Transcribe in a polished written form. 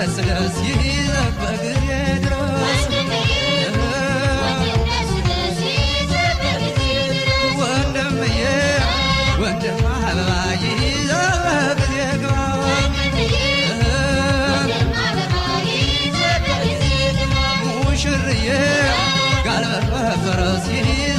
ደስ ደስ ይዘህ በጊዜ ድረስ። ወንድምዬ ወንድም አበባ ይዘህ በጊዜ ግባ። ሙሽርዬ ጋልበህ በፈረስ ይዘህ